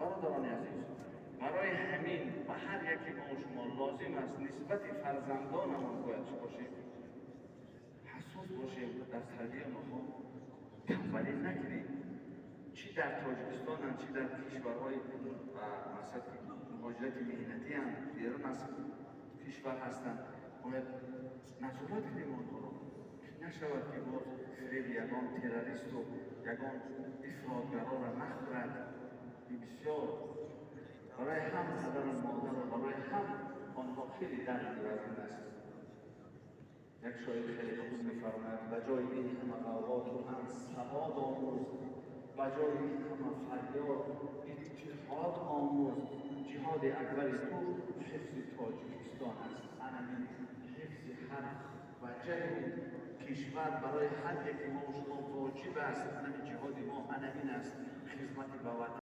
Бародарони азиз, барои ҳамин ба ҳар яке мо шумо лозим аст, нисбати фарзандонамон бояд чӣ бошем? Ҳассос бошем, дар тарбияи онҳо танбалӣ накунем. Чӣ дар Тоҷикистонанд, чӣ дар кишварҳои, масалан, муҳоҷирати меҳнатианд, берун аз кишвар ҳастанд, бояд назорат кунем онҳоро, ки нашавад, ки боз фиреби ягон террористу ягон ифротгароро нахӯрад. Ин бисёр барои ҳам падару модару барои ҳам онҳо хеле дарди вазин аст. Як шоир хеле хуб мефармояд: «Ба ҷои ин ҳама ғавғо, ту ҳам савод омӯз, ба ҷои ин ҳама фарёд иттиҳод омӯз. Ҷиҳоди акбари ту ҳифзи Тоҷикистон аст». Анамин ҳифзи ҳар ваҷаҳи кишвар барои ҳар яке мо шумо воҷиб аст. Анамин ҷиҳоди мо анамин аст, хизмати ба ватан.